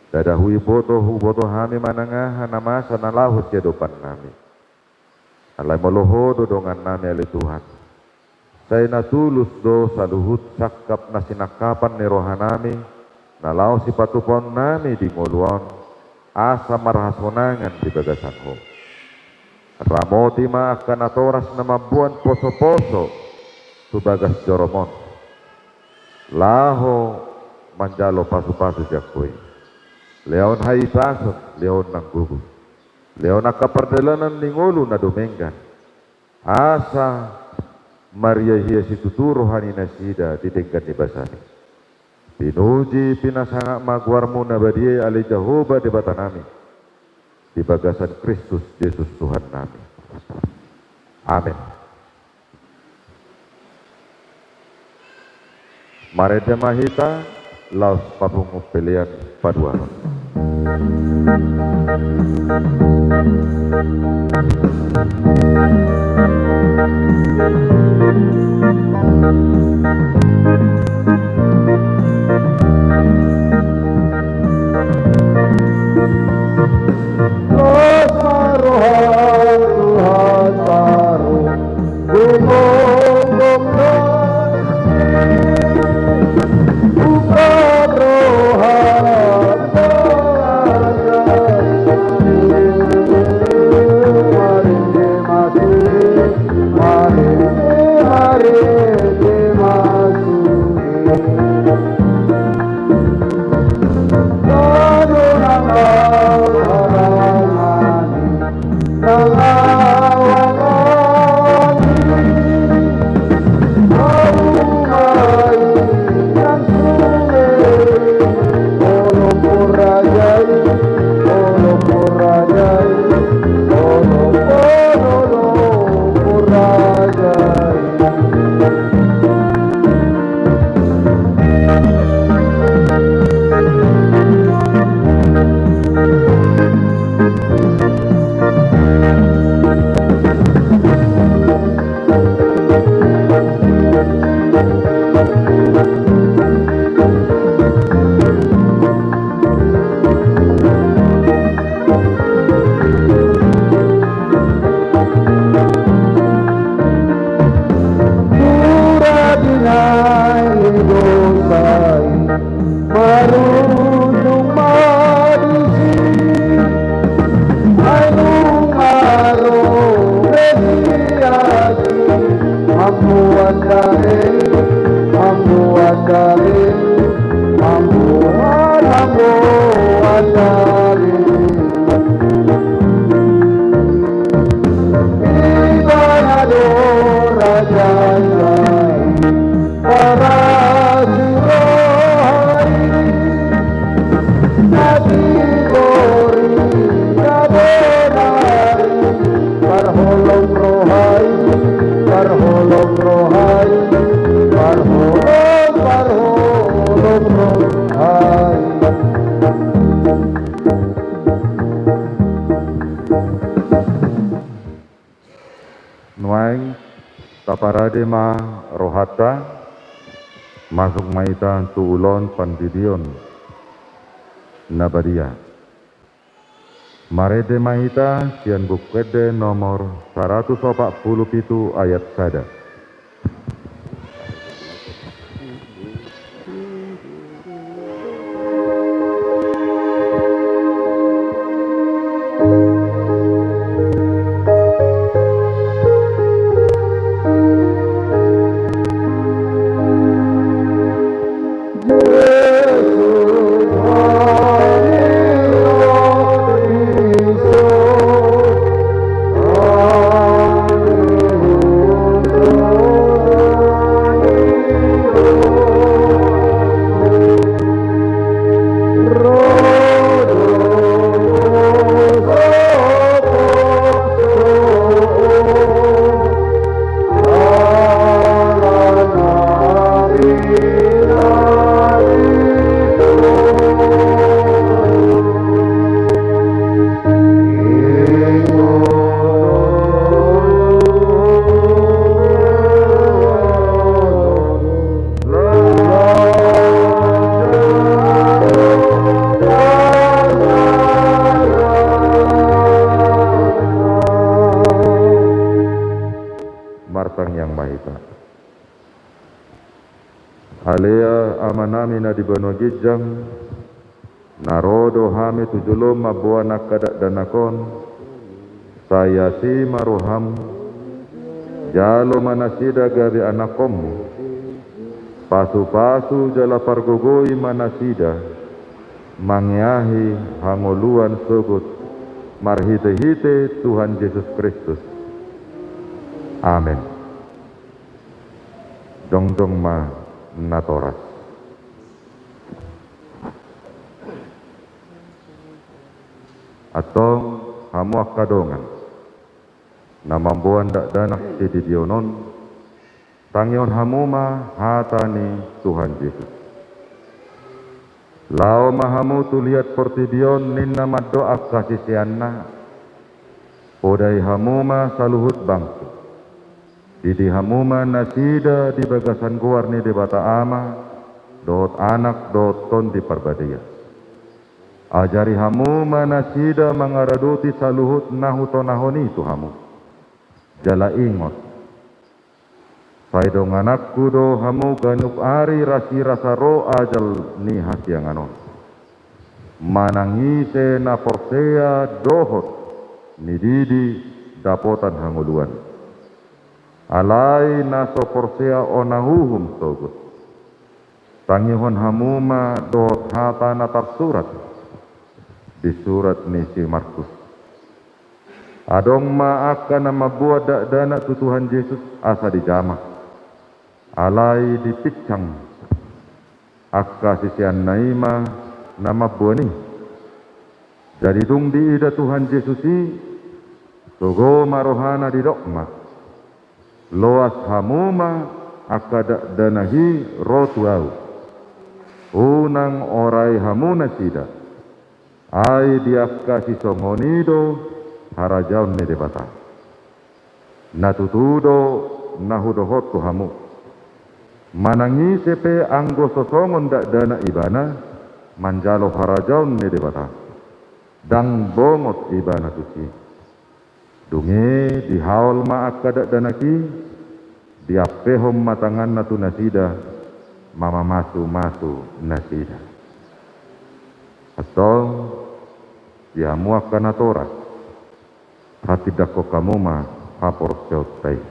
Ndada huiboto, huboto hami manang aha na masa na laho siadopannami. Alai molo ho do dongannami ale Tuhan. Sai na tulus do saluhut sangkap na sinangkapan ni rohanami, na laho sipatupaonnami di ngolu on, asa marhasonangan di bagasan ho. Ramoti ma angka natoras na mamboan posoposo tu bagas jorom on. Laho manjalo pasupasu sian ho i. Lehon hahipason, lehon nang gogo. Lehon angka pardalanan ni ngolu na dumenggan. Asa marhiahia situtu roha ni nasida di denggan ni basami. Pinuji pinasangap ma goarmu na badia i ale Jahowa Debatanami, di bagasan Kristus Jesus Tuhannami. Amen. Marende ma hita laos papungu pelean paduahon. Maruntung ma disi, ai nunga ro be di asi, mamboan dame, mamboan dame, mamboan, mamboan dame. Ibana do raja i, parasi roha i, na tigor i, na bonar i, parholom roha i, parholom roha i, parholom, parholom roha i. Nuaeng taparade ma rohanta, masuk ma hita tu ulaon pandidion na badia. Marende ma hita sian Buku Ende nomor saratus opat pulu pitu ayat sada. Martangiang ma hita. Ale Amanami na di banua ginjang, na ro do hami tu jolom mamboan angka dakdanak on, sai asi ma roham, jalo ma nasida gabe anakkonmu, pasupasu jala pargogoi ma nasida, mangeahi hangoluan sogot marhitehite Tuhan Jesus Kristus. Amen. Jongjong ma natoras. Antong hamu angka dongan na mamboan dakdanak sididion on, tangihon hamu ma hata ni Tuhan Jesus. Laho ma hamu tu liat portibi on, ninna mandok angka siseanna, podai hamu ma saluhut bangso. Didi hamu ma nasida di bagasan goar ni Debata Ama, dohot Anak, dohot Tondi Parbadia. Ajari hamu ma nasida mangaradoti saluhut na hutonahon i tu hamu. Jala ingot, sai dongananku do hamu ganup ari rasirasa ro ajal ni hasiangan on. Manang ise na porsea dohot nididi dapotan hangoluan. Alai na so porsea on na uhum sogot. Tangihon hamu ma dohot hata na tarsurat di surat ni si Markus. Adong ma angka na mamboan dakdanak tu Tuhan Jesus asa dijama. Alai dipinsang angka siseanna i ma na mamboan i. Jadi dung diida Tuhan Jesus i, sogo ma rohana, didok ma, loas hamu ma angka dakdanak i ro tu ahu. Unang orai hamu nasida. Ai di angka sisongon i do harajaon ni Debata. Na tutu do na hudohot tu hamu. Manang ise pe anggo so songon dakdanak ibana manjalo harajaon ni Debata, ndang bongot ibana tusi. Dung i dihaol ma angka dakdanak i, diampehon ma tanganna tu nasida, mamamasu-masu nasida. Antong, di hamu angka natoras, hatindangkon hamu ma haporseaonta i.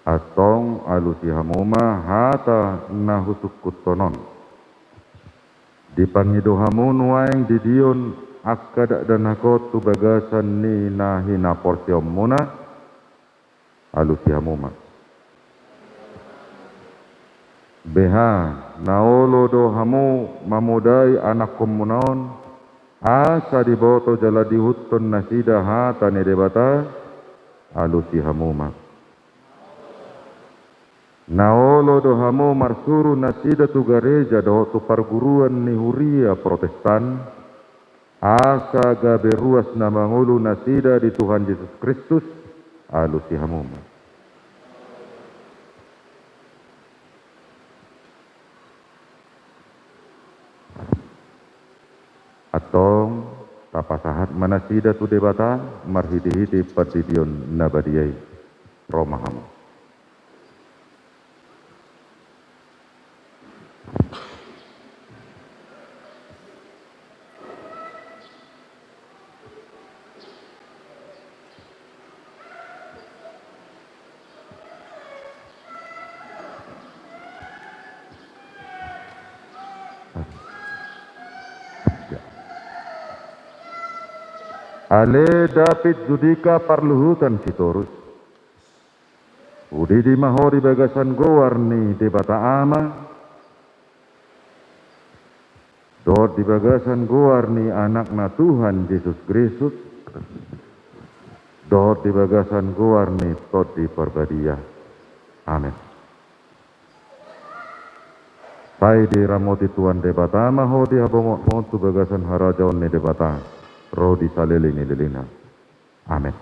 Antong alusi hamu ma hata na husungkunhon on. Dipangido hamu nuaeng didion angka dakdanak on tu bagasan ni na hinaporseaonmuna, alusi hamu ma. Beha, na olo do hamu mamodai anakkonmuna on, asa diboto jala diihuthon nasida hata ni Debata, alusi hamu ma. Na olo do hamu marsuru nasida tu gareja dohot tu parguruan ni huria Protestan, asa gabe ruas na mangolu nasida di Tuhan Jesus Kristus, alusi hamu ma. Antong, tapasahat ma nasida tu Debata marhitehite pandidion na badia i. Ro ma hamu. Ale David Judika parluhutan Sitorus. Udidi ma ho di bagasan goar ni Debata Ama, dohot di bagasan goar ni Anakna Tuhan Jesus Kristus, dohot di bagasan goar ni Tondi Parbadia. Amen. Sai diramoti Tuhan Debata ma ho di habongotmon tu bagasan harajaon ni Debata, ro di saleleng ni lelengna. Amen.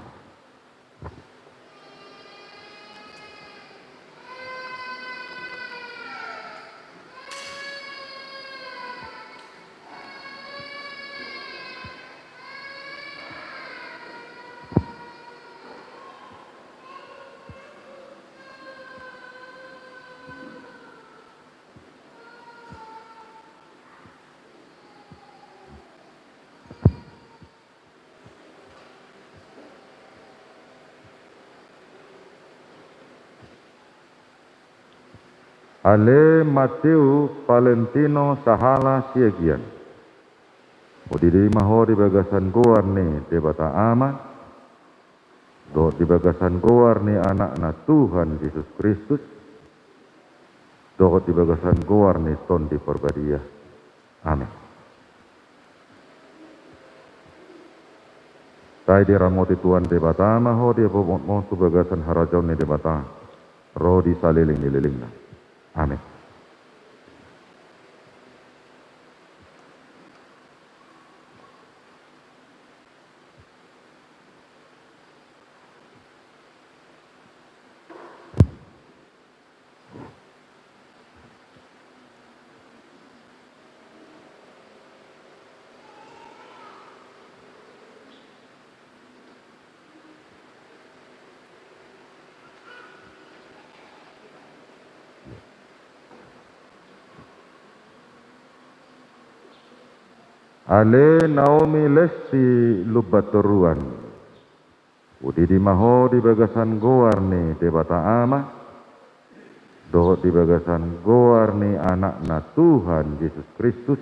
Ale Mateu Valentino sahala Siagian. Udidi ma ho di bagasan goar ni Debata Ama, dohot di bagasan goar ni Anakna Tuhan Jesus Kristus, dohot di bagasan goar ni Tondi Parbadia. Amen. Sai diramoti Tuhan Debata ma ho di habongotmon tu bagasan harajaon ni Debata, ro di saleleng ni lelengna. Amen. Ale Naomi Lesti Lumbantoruan. Udidi ma ho di bagasan goar ni Debata Ama, dohot di bagasan goar ni Anakna Tuhan Jesus Kristus,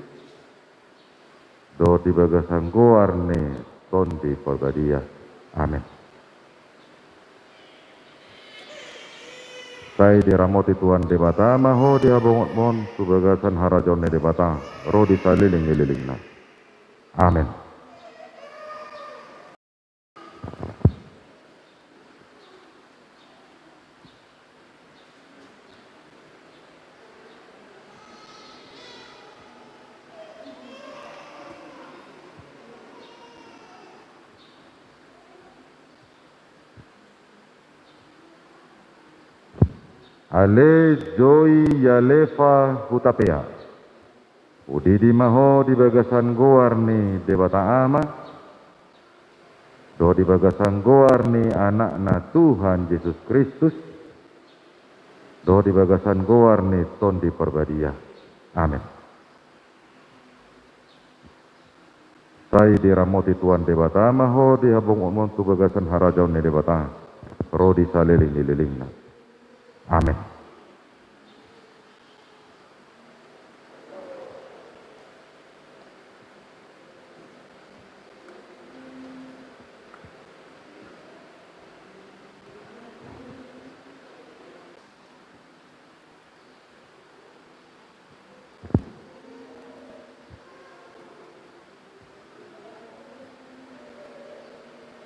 dohot di bagasan goar ni Tondi Parbadia. Amen. Sai diramoti Tuhan Debata ma ho di habongotmon tu bagasan harajaon ni Debata, ro di saleleng ni lelengna. Amen. Ale Joy Yalefa Hutapea. Udidi ma ho di bagasan goar ni Debata Ama, dohot di bagasan goar ni Anakna Tuhan Jesus Kristus, dohot di bagasan goar ni Tondi Parbadia. Amen. Sai diramoti Tuhan Debata ma ho di habongotmon tu bagasan harajaon ni Debata, ro di saleleng ni lelengna. Amen.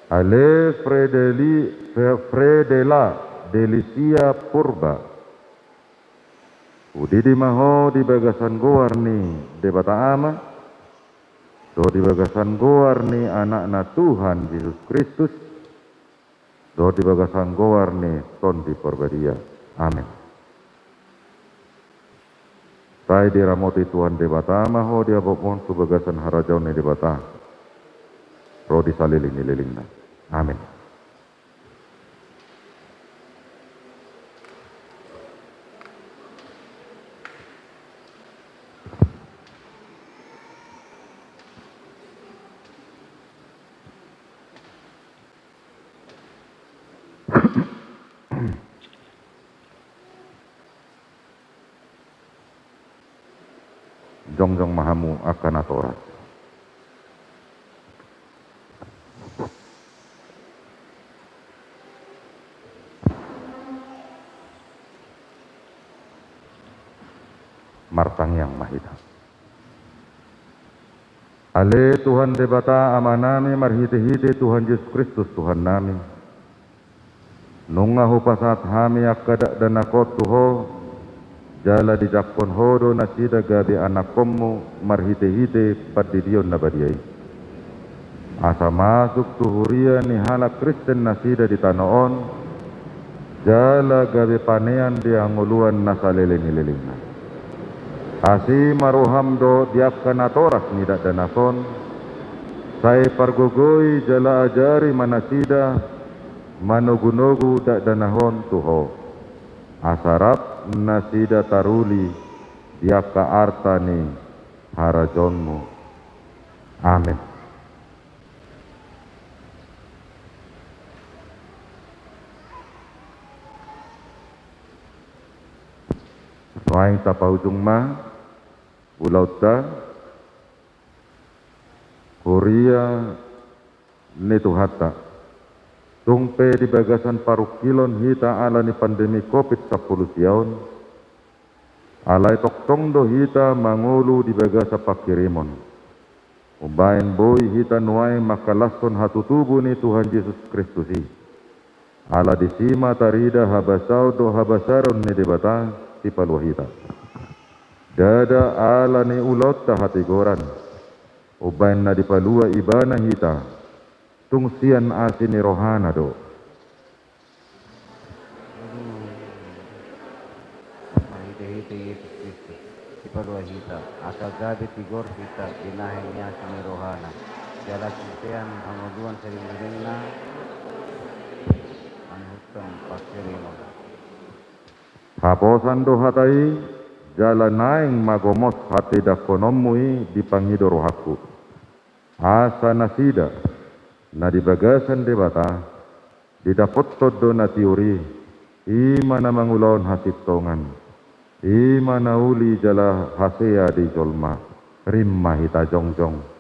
Ale Fredeli-, Fe-, Fredela Delisia Purba. Hudidi ma ho di bagasan goar ni Debata Ama, dohot di bagasan goar ni Anakna Tuhan Jesus Kristus, dohot di bagasan goar ni Tondi Parbadia. Amen. Sai diramoti Tuhan Debata ma ho di habotmon tu bagasan harajaon ni Debata ro di saleleng ni lelengna. Amen. Jongjong ma hamu angka natoras. Martangiang ma hita. Ale Tuhan Debata Amanami, marhitehite Tuhan Jesus Kristus Tuhannami, nunga hupasahat hami angka dakdanak on tu Ho, jala dijangkon Ho do nasida gabe anakkonmu marhitehite pandidion na badia i. Asa masuk tu huria ni halak Kristen nasida di tano on, jala gabe panean di hangoluan na saleleng ni lelengna. Asi ma roham dohot di angka natoras ni dakdanak on, sai pargogoi jala ajari ma nasida manogunogu dakdanak on tu Ho, asa rap nasida taruli di angka arta ni harajaonmu. Amen. Nuaeng tapaujung ma ulaonta. Huria ni Tuhanta, tung pe di bagasan parungkilon hita ala ni pandemi covid sampulu sia on, alai tongtong do hita mangolu di bagasan panghirimon. Umbahen boi hita nuaeng mangkalashon hatutubu ni Tuhan Jesus Kristus i. Ala disi ma tarida habasaon dohot habasaron ni Debata sipalua hita. Ndada ala ni ulaonta hatigoran, umbahen na dipalua Ibana hita, tung sian asi ni rohana do. Marhitehite Jesus Kristus, sipalua hita, asa gabe tigor hita binahen ni asi ni rohana, jala sisean hangoluan saleleng ni lelengna, manuhorhon panghirimon. Haposan do hata i, jala naeng ma gomos hatindangkononmu i dipangido rohangku. Asa nasida na di bagasan Debata, didapothon do na tiur i, i ma na mangulahon hasintongan, i ma na uli jala hasea di jolma. Rim ma hita jongjong.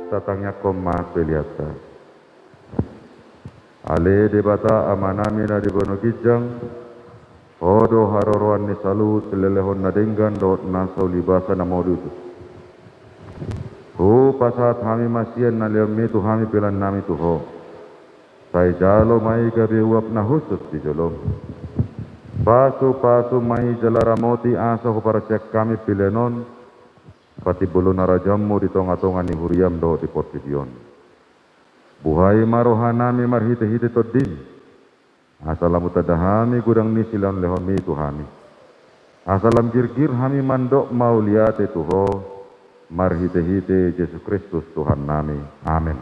Tatangiangkon ma peleanta. Ale Debata Amanami na di banua ginjang, Ho do haroroan ni saluhut silehon na denggan dohot na so ulibasa na modus. Hupasahat hami ma sian na nilehonmi tu hami peleannami tu Ho. Sai jalo ma i gabe uap na hushus di jolom. Pasupasu ma i jala ramoti asa huparsian hami pelean on, patimbulhon harajaonmu di tongatonga ni huriam dohot di portibi on. Buhai ma rohanami marhitehite Tondim, asa lam hutanda hami godang ni silehonlehonmi tu hami. Asa lam girgir hami mandok mauliate tu Ho, marhitehite Jesus Kristus Tuhannami. Amen.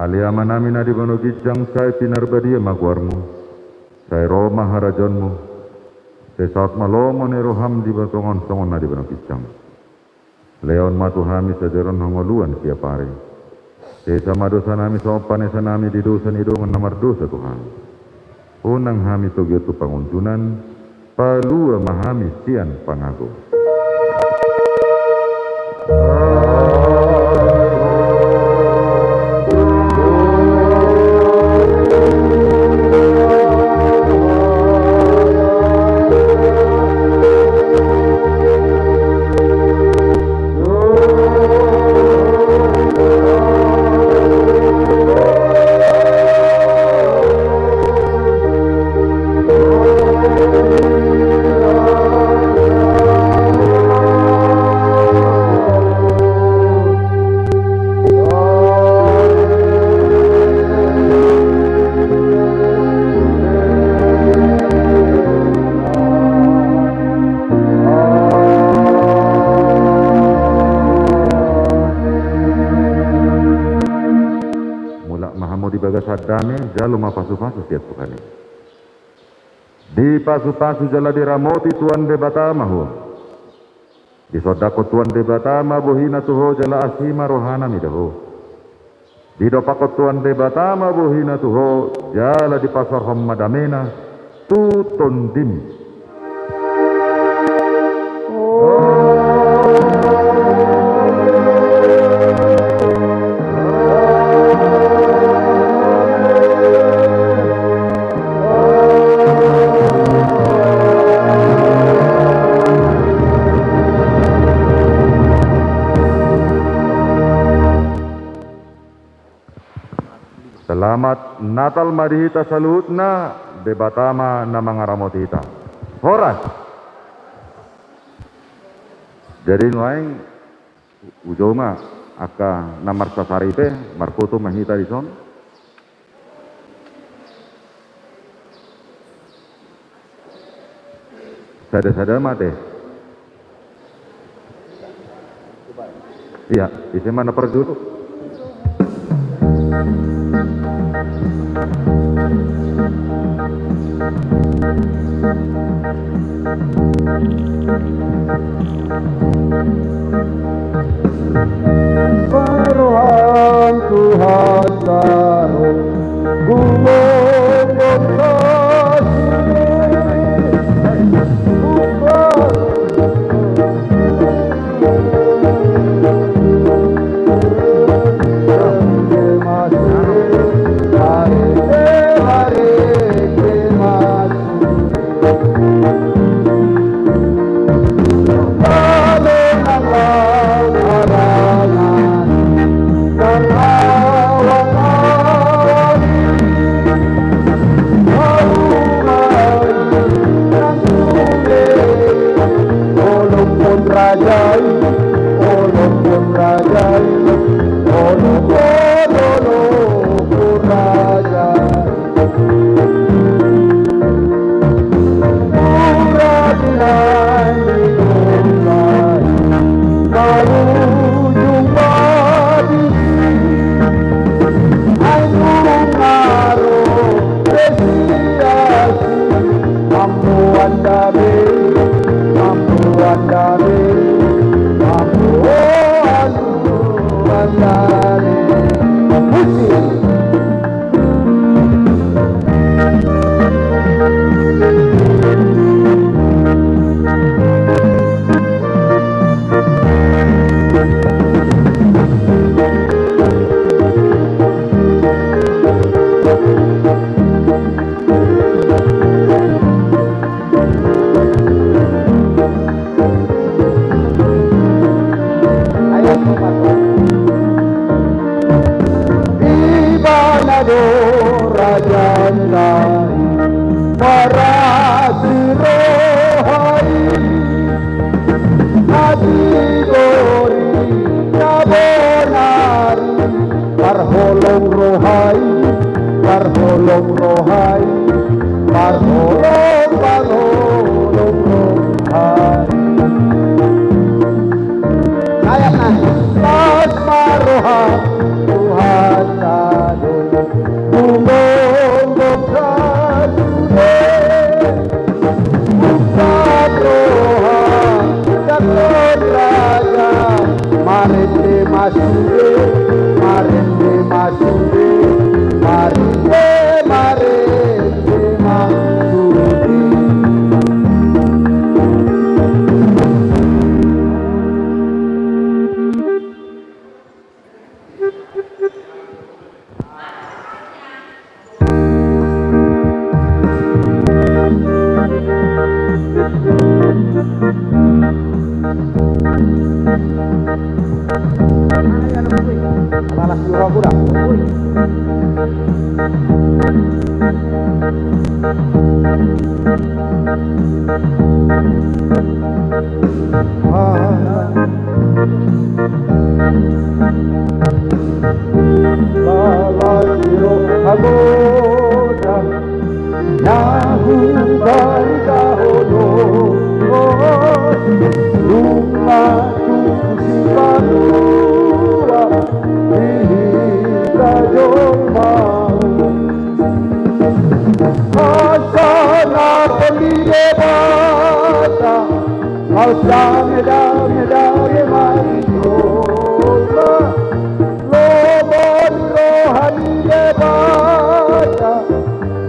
Ale Amanami na di banua ginjang, sai pinarbadia ma goarmu. Sai ro ma harajaonmu. Sai saut ma lomo ni roham di tonga on songon na di banua ginjang. Lehon ma tu hami sadari on hangoluan siapari. Sesa ma dosanami songon panesanami di dosa ni dongan na mardosa tu hami. Unang hami togihon tu pangunjunan, palua ma hami sian pangago. Mulak ma hamu di bagasan dame, jalo ma pasupasu sian Tuhan i. Dipasupasu jala diramoti Tuhan Debata ma ho. Disondangkon Tuhan Debata ma bohina tu ho jala asi ma rohana mida ho. Didompakkon Tuhan Debata ma bohina tu ho jala dipasaorhon ma damena tu tondim. Selamat Natal ma di hita saluhutna, Debata ma na mangaramoti hita. Horas. Jadi nuaeng, hujou ma angka na marsasari pe, marfoto ma hita dison. Sada-sada ma ate. Ia, ise ma na parjolo. Saroham Tuhan, saroham. Olo pun raja i, olo, olo, olo pun raja i. Murah di nai, murah di nai, marujung babisi. Ai nunga ro resiasi, mamboan dame, mamboan dame, mamboan dame. Musik. Ibana do raja nai marasi roha i, na tigor i na bonar i. Parholong roha i, parholong roha i, parholong, parholong roha i. Sayang nai. Las ma roha Tuhanta do, tumongkop sasude. Ungkap roha, ungkap roha raja. Marende ma sude, marende ma sude, marende, marende ma sude. Lalai roha godang na hubarita on, nunga tubu sipanua di hita jolma on. Asa na pon di Debata, laos dame, dame, dame ma di jolma. Lomo ni roha ni Debata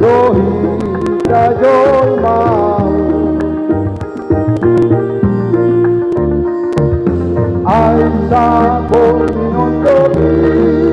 do hita jolma on. Ai sabon ni nondom i